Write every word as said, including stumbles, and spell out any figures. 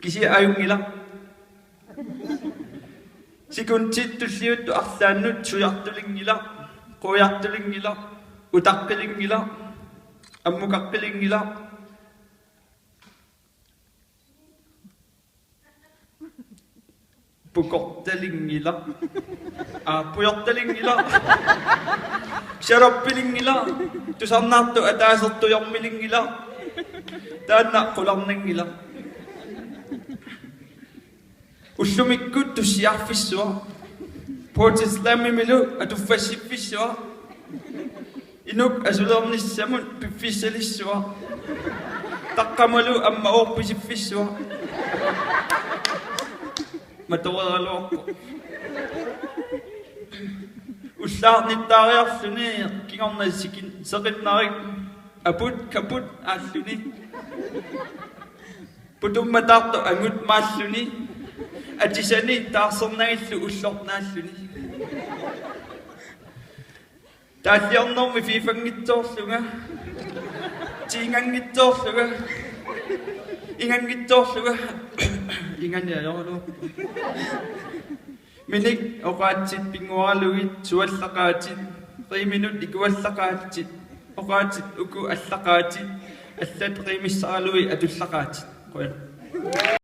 Kisianni ajunngilaq. Sekundit tulliuttut arlaannut sujartulinngilaq, quiartulinngilaq, utaqqilinngilaq, ammukaqqilinngilaq, pukortalinngilaq, aa, pujortalinngilaq, sharappilinngilaq, tusarnaartut ataaseq tujormilinngilaq, taanna qularnanngilaq. Ullumikkut tussiarfissuaq. Poetry Slamimilu atuffassiffissuaq. Inuk asulernissamut piffissalissuaq. Taqqamalu aamma orpisiffissuaq. Matoreeraluarpoq. Ullaarnittaariarluni kingorna sikin-, seqinnarik aput kaput aalluni. Putummataartoq angut maalluni. Atisani taarsernagillu ullornaalluni. Taalliornermi fiifanngitsoorlunga. Tiinganngitsoorlunga. Inganngitsoorlunga. Inganni ajoraluarpoq. Minik oqaatsit pinnguaralugit suallaqaatit. Riiminut ikuallaqaatit. Oqaatsit uku allaqaatit. Allat riimissaralugit atullaqaatit. Qujan.